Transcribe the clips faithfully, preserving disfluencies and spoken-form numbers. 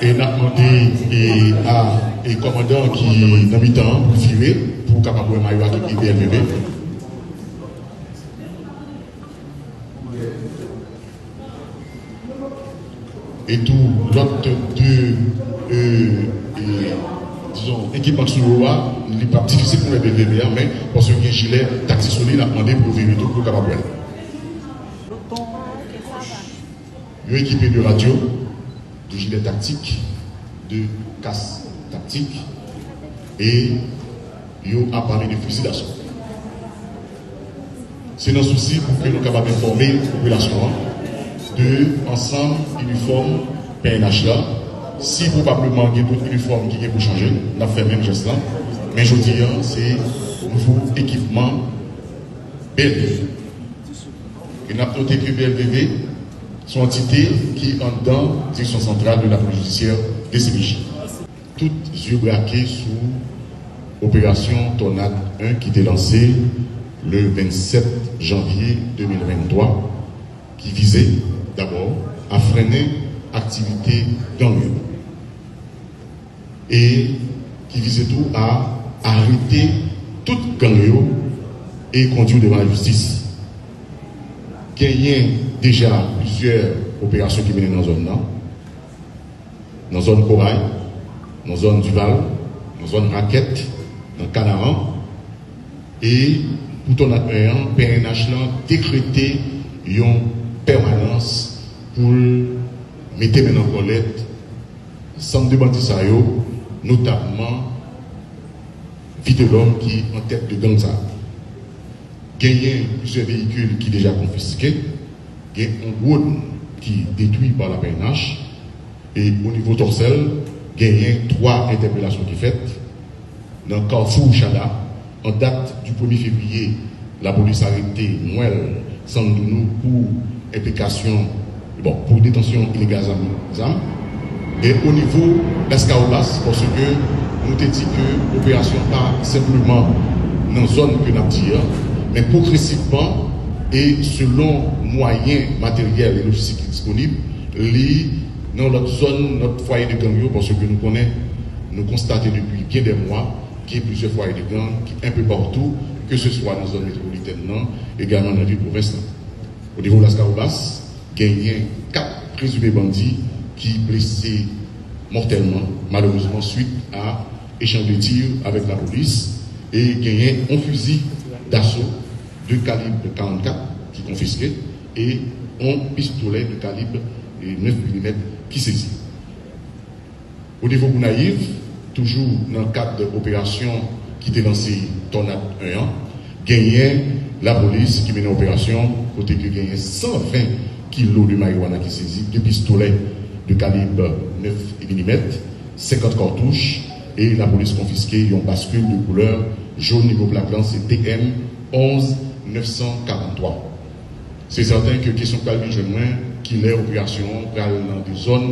E n ap mande e, a e kòmandan ki nan mitan an pou vire pou w kapab wè mayo ak ekipe B L V V. E tou lòt de, e, e, dizon, ekipman sou yo a, li p ap difisil pou wè B L V V a, men paske gen jilè taktik sou li, n ap mande pou yo vire tou pou yo kapab wè l. Yo ekipe de radyo, de jilè taktik, de kas taktik, e yo ap ame de fizi daso. Se nan sousi pou ke nou kapab enfòme popilasyon an de ansanm inifòm P N H la. Si pwobableman gen dòt inifòm ki gen pou chanje, n ap fè menm jès la. Men jodi a, se nouvo ekipman B L V V. E n ap note ke B L V V se yon antite ki anndan Direksyon Santral de Lapolis Jidisyè, D C P J. Tout zye brake sou operasyon Tònad en ki te lanse le vennsèt janvye de mil venntwa, ki vize, dabò, a frennen aktivite gang yo e ki vize tou a arete tout gang yo e kondui yo devan lajistis. Genyen deja plizyè operasyon ki mennen nan zòn nan, nan zòn Koray, nan zòn Dival, nan zòn Rakèt, nan Kanaran. E pou Tònad en an, P N H lan dekrete yon pèmanans pou l mete men nan kòlèt sanm de bandi sa yo, notabman Vitelhomme ki an tèt de gang sa a. Genyen plizyè veyikil ki deja konfiske, gen yon dwòn ki detwi pa la P N H, e o nivo Tòsèl, genyen twa entèpelasyon ki fèt. Nan Kafou Chada, an dat di premye fevriye, lapolis arete Noël Sandounou pou enplikasyon, bon, pou detansyon ilegal zam, zam. E o nivo Laskawobas, paske nou te di ke operasyon pa senpleman nan zòn ke n ap di a, men pwogresivman e selon mwayen materyèl e lojistik ki disponib, li nan lòt zòn, lòt fwaye de gang yo, paske nou konnen, nou konstate depi byen dè mwa, gen plizyè fwaye de gang ki enpe patou, ke se swa nan zòn metwopolitèn nan, egalman nan vil pwovens lan. O nivo Laskawobas, genyen kat prezime bandi ki blese mòtèlman, malerezman, swit a echanj de tir avèk lapolis, e genyen yon fizi daso de kalib karannkat ki konfiske e yon pistolè de kalib nèf milimèt ki sezi. O nivo Gonayiv, toujou nan kad operasyon ki te lanse Tònad en an, genyen lapolis ki mennen operasyon kote ke genyen san ven kilo de mariwana ki sezi, de pistolè de kalib nèf milimèt, senkant katouch, e lapolis konfiske yon baskil de koulè jòn, nivo plak lan se T M onz nèf san karant twa. Se sèten ke kesyon k pral vin jwenn mwen, kilè operasyon an pral nan de zòn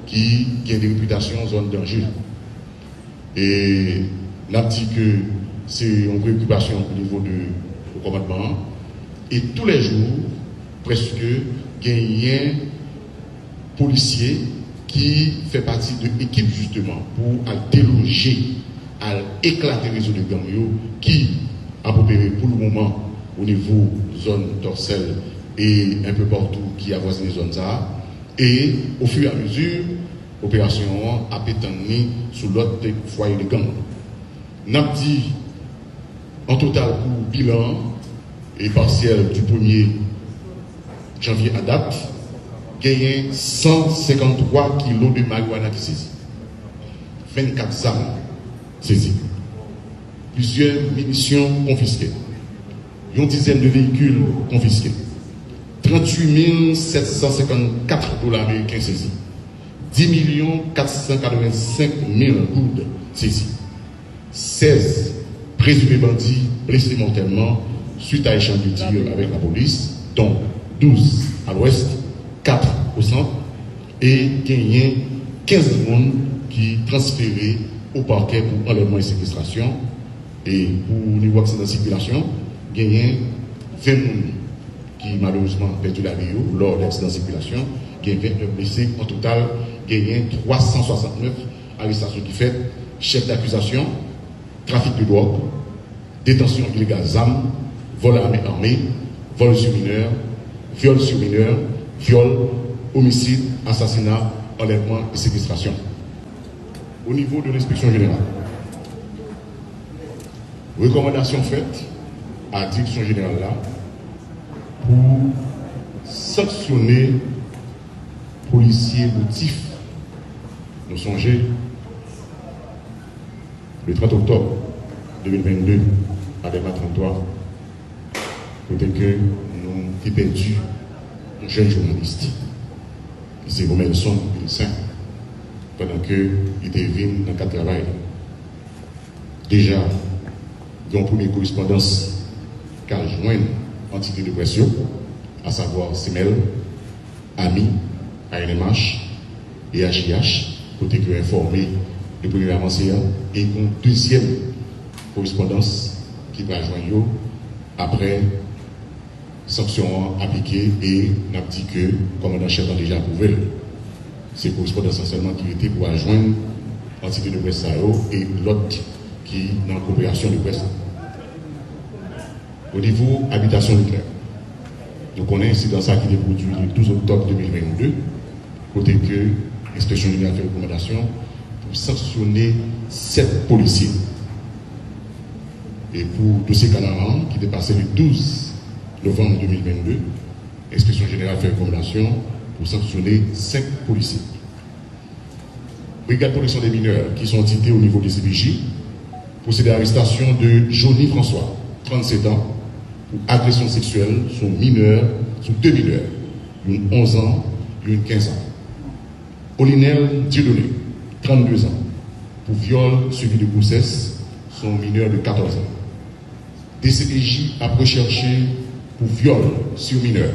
ki gen de repitasyon zòn danje. E n ap di ke se yon preokipasyon o nivo de kòmandman an. E toulèjou, prèske, genyen polisye ki fè pati de ekip jisteman pou al deloje, al eklate rezo de gang yo ki ap opere pou le moman o nivo zòn Tòsèl e enpe patou ki avwazine zòn sa a. E ofiramezu, operasyon an ap etann li sou lòt fwaye de gang. N ap di, an total, pou bilan an, e pasyèl di premye janvye a dat, genyen san senkanntwa kilo de mariwana ki sezi, vennkat zam sezi, plizyè minisyon konfiske, yon dizèn de veyikil konfiske, tranntuit mil sèt san senkannkat dola ameriken sezi, dis milyon kat san katrevensenk mil goud sezi. Sèz prezime bandi blese mòtèlman swit a echanj de tir avèk lapolis, don douz a lwès, kat o sant, e genyen kenz moun ki transfere o pakè pou anlèvman e sekestrasyon. E pou nivo aksidan sikilasyon, genyen ven moun ki malerezman pèdi lavi yo lò de aksidan sikilasyon, gen vennèf blese. An total, Genyen twa san swasannnèf arestasyon ki fèt, chèf dakizasyon, trafik de dwòg, detansyon ilegal zam, vol à main armée, vol sur mineur, viol sur mineur, viol, omisid, asasina, anlèvman e sekestrasyon. O nivo de lenspeksyon jeneral, rekòmandasyon fèt a direksyon jeneral la pou sanksyone polisye motif. Nou sonje, le trant oktòb de mil vennde, a Dèlma tranntwa, kote ke nou te pèdi yon jèn jounalis, ki se Romelson Vilsaint, pandan ke li te vin nan kad travay li. Deja, gen yon premye korespondans k al jwenn antite de près yo, asavwa Semèl, Ami, A N M H e H I H, kote ke yo enfòme de premye avanse a, e gen yon dezyèm korespondans ki pral jwenn yo apre sanksyon an aplike, e n ap di ke kòmandan chèf lan deja apwouve l. Se korespondans lan sèlman ki rete pou al jwenn antite de près sa yo e lòt ki nan koperasyon de près la. O nivo abitasyon Leclerc, nou konnen ensidan sa ki te pwodui le douz oktòb de mil vennde, kote ke enspeksyon jeneral fè rekòmandasyon pou sanksyone sèt polisye. E pou dosye Kanaran an, ki te pase le douz novanm de mil vennde, enspeksyon jeneral fè rekòmandasyon pou sanksyone senk polisye. Brigad Pwoteksyon de Minè, ki se yon antite o nivo D C P J, pwosede a arestasyon de Johnny François, trannsetan, pou agresyon seksyèl sou minè, sou de minè, youn onz an, youn kenz an. Olinel Dieudonné, trannde zan, pou vyòl suivi de gwosès sou yon minè de katòz an. D C P J ap rechèche pou vyòl sou minè,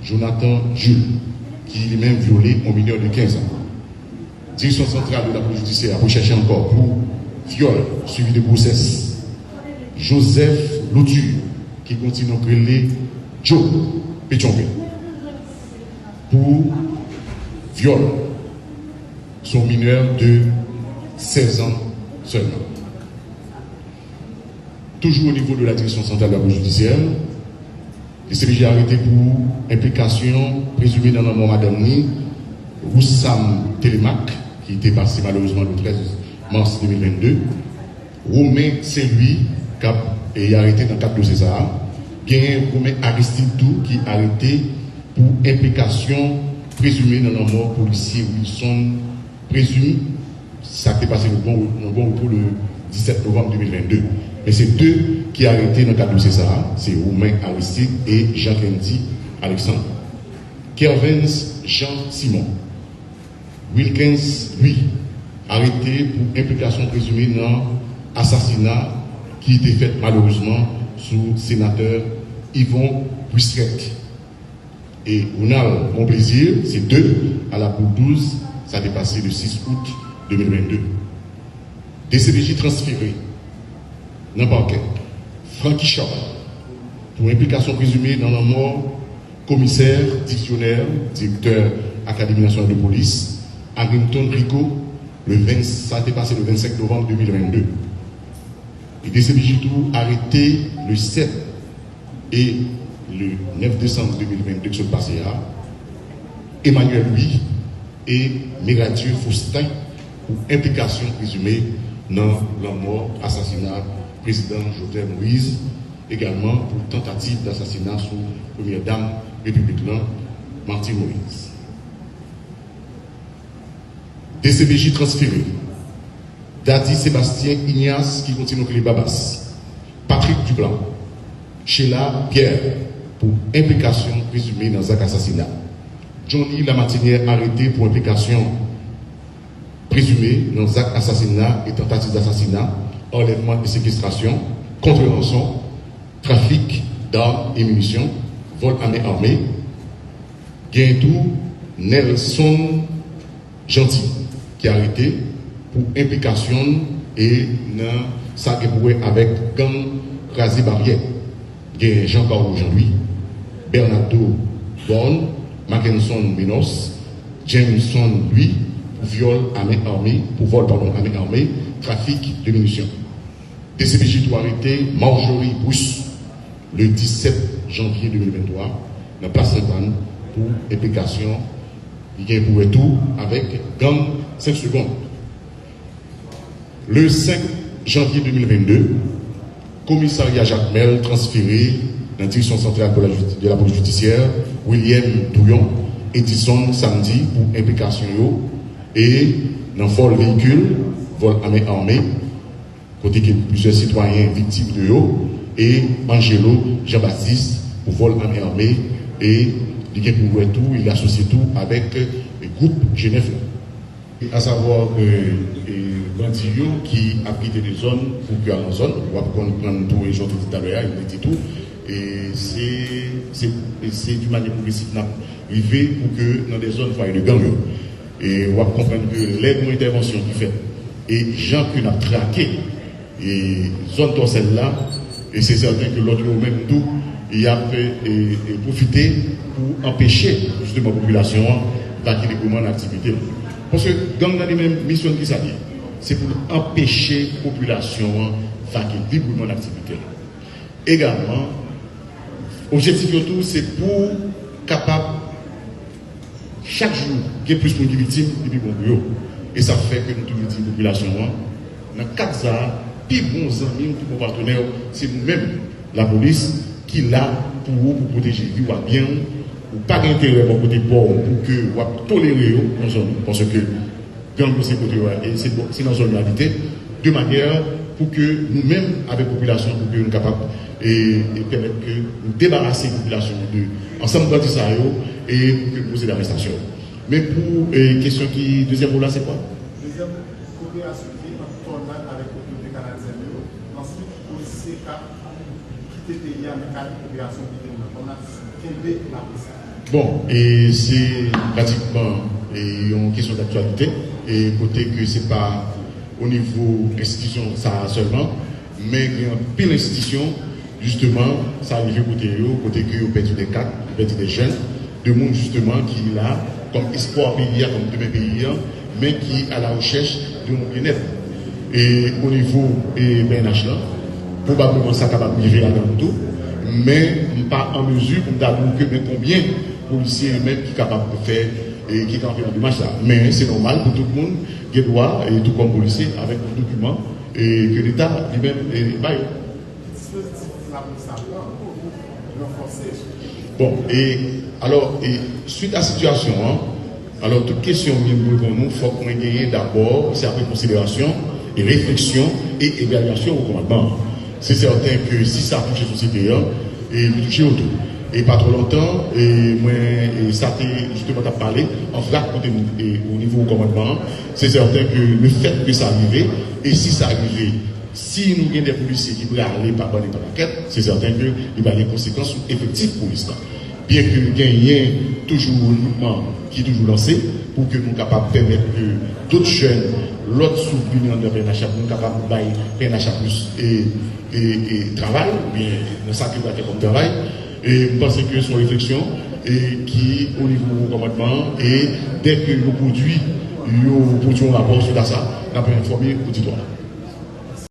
Jonathan Jules, ki li menm vyole yon minè de kenz an. Direksyon Santral de Lapolis Jidisyè ap rechèche ankò pou vyòl suivi de gwosès, Joseph Louture, ki gen yon ti non k rele Joe Petyonvil, pou vyòl sou yon minè de sèz an sèlman. Toujou o nivo de la Direction Centrale de la Police Judiciaire, D C P J arete pou enplikasyon prezime nan lanmò madanm ni, Roussam Telemaque, ki te pase malerezman le trèz mas de mil vennde. Romain Saint Louis, k ap, e, arete nan kad dosye sa a. Genyen Romain Aristide tou ki arete pou enplikasyon prezime nan lanmò polisye Wilson Présume, sa k te pase nan bon, nan bon repo le disèt novanm de mil vennde. Men se de ki arete nan kad dosye sa a, se Romain Aristide e Jean Kendy Alexandre. Kervens Jean Simon, Wilkens Louis, arete pou enplikasyon prezime nan asasina ki te fèt malerezman sou senatè Yvon Buisrect. E Ronald Monplaisir, se de, a la boule douz, sa te pase le sis out de mil vennde. D C P J transfere nan pakè Francky Charles pou enplikasyon prezime nan lanmò komisè Dictionnaire, direktè Akademi Nasyonal de Polis, Arimton Rigaud, le ven, sa te pase le vennsenk novanm de mil vennde. E D C P J tou arete le sèt e le nèf desanm de mil vennde k sot pase a, Emmanuel Louis e Meradieu Faustin pou enplikasyon prezime nan lanmò, asasina prezidan Jovenel Moïse, egalman pou tantativ dasasina sou premyè dam repiblik lan, Martine Moïse. D C P J transfere Dady Sébastien Ignace, ki gen yon ti non k rele Babas, Patrick Duplan, Sheila Pierre, pou enplikasyon prezime nan zak asasina. Johnny Lamartinière arete pou enplikasyon prezime nan zak asasina e tantativ dasasina, anlèvman e sekestrasyon, kont ranson, trafik d'armes et munitions, vol à main armée. Genyen tou Nelson Jeanty, ki arete pou enplikasyon l e nan sa gen pou wè avèk gang Kraze Baryè. Genyen Jean Carlo Jean Louis, Bernardo Born, Mackenson Menos, Jameson Louis, Vyòl a men ame pou vòl, padon, a men ame, trafik de minisyon. D C P J tou arete Marjorie Bruce le disèt janvye de mil venntwa nan Plas Sentàn pou enplikasyon li gen pou wè tou avèk gang senk Segonn. Le senk janvye de mil vennde, komisarya Jakmèl transfere nan Direksyon Santral de la Judi-, de la Polis Jidisyè, William Touyon, Edison Samedi pou enplikasyon yo e nan vòl veyikil, vòl a men ame, kote ke plizyè sitwayen viktim de yo, e Angelo Jean Baptiste pou vòl a men ame, e li gen pou wè tou, e li asosye tou avèk, e, gwoup G nèf la. E asavwa ke, e, bandi yo ki ap kite de zòn pou ke al nan zòn, w ap konprann tou, e jan w te di talè a, e m te di tou, e se, se, e se di manyè pwogresif n ap rive pou ke nan de zòn fwaye de gang yo. E w ap konprann ke lè gon entèvansyon ki fèt, e jan ke n ap trake, e zòn Tòsèl la, e se sèten ke lòt yo menm tou, y ap, e, e, pwofite pou anpeche, jisteman, popilasyon an vake libreman nan aktivite l. Paske gang nan li menm, misyon l ki sa l ye? Se pou l anpeche popilasyon an vake libreman nan aktivite l. Egalman, objektif yo tou, se pou kapab chak jou gen plis moun ki viktim, li pi bon pou yo. E sa fè ke nou toujou di popilasyon an, nan kad sa a, pi bon zanmi w, pi bon patnè w, se nou menm, lapolis, ki la pou ou, pou pwoteje vi w ak byen w. Ou pa gen enterè bò kote pa w pou ke w ap tolere yo nan zòn ou, paske gang yo se kote yo a, e se bò, se nan zòn yo abite, de manyè pou ke nou menm, avèk popilasyon, pou ke nou kapab, e, e pèmèt ke nou debarase popilasyon de ansanm bandi sa yo, e pou ke nou poze larestasyon. Men pou, e, kesyon ki, dezyèm mo la, se kwa? Dezyèm operasyon ki ant Tònad avèk otorite kanadyèn yo. Answit, polisye k ap kite peyi a nan kad operasyon ki te nan Tònad kenbe lapolis. Bon, e se pratikman, e, yon kesyon daktyalite, e kote ke se pa o nivo enstitisyon sa a sèlman, men gen anpil enstitisyon, jisteman, sa rive kote yo, kote ke yo pèdi de kad, yo pèdi de jèn, de moun, jisteman, ki la kòm espwa peyi a, kòm demen peyi a, men ki a la rechèch de yon byennèt. E o nivo, e, P N H lan, pwobableman sa kapab rive ladan nou tou, men m pa an mezi pou m ta di w ke men konbyen polisye yo menm ki kapab fè, e ki kanpe nan demach sa. Men se nòmal pou tout moun gen dwa, e tou kòm polisye, avèk yon dokiman, e ke Leta li menm, e, ba yo. Dispozitif lapolis la pran pou ranfòse. Bon, e alò, e swit a sitiyasyon an, alò, tout kesyon m gen pou reponn ou, fòk mwen genyen dabò, se apre konsiderasyon, e refleksyon, e evalyasyon o kòmandman an. Se sèten ke si sa touche sosyete an, e li touche yo tou. E pa twò lontan, e mwen, e sa te jisteman t ap pale, an vrak kote m, e o nivo o kòmandman an, se sèten ke lefèt ke sa rive, e si sa rive, si nou gen de polisye ki prale pa bann e pa pakèt, se sèten ke li va gen konsekans sou efektif polis la. Byenke genyen toujou rekrutman ki toujou lanse pou ke nou kapab pèmèt ke dòt jèn, lòt souf vini anndan P N H la pou nou kapab bay P N H la plis e, e, e travay, oubyen nan sa ke l va fè kòm travay. E m panse ke se yon refleksyon e ki o nivo kòmandman an, e dèke yo pwodui, yo pwodui yon rapò sou sa, n ap enfòme oditwa a.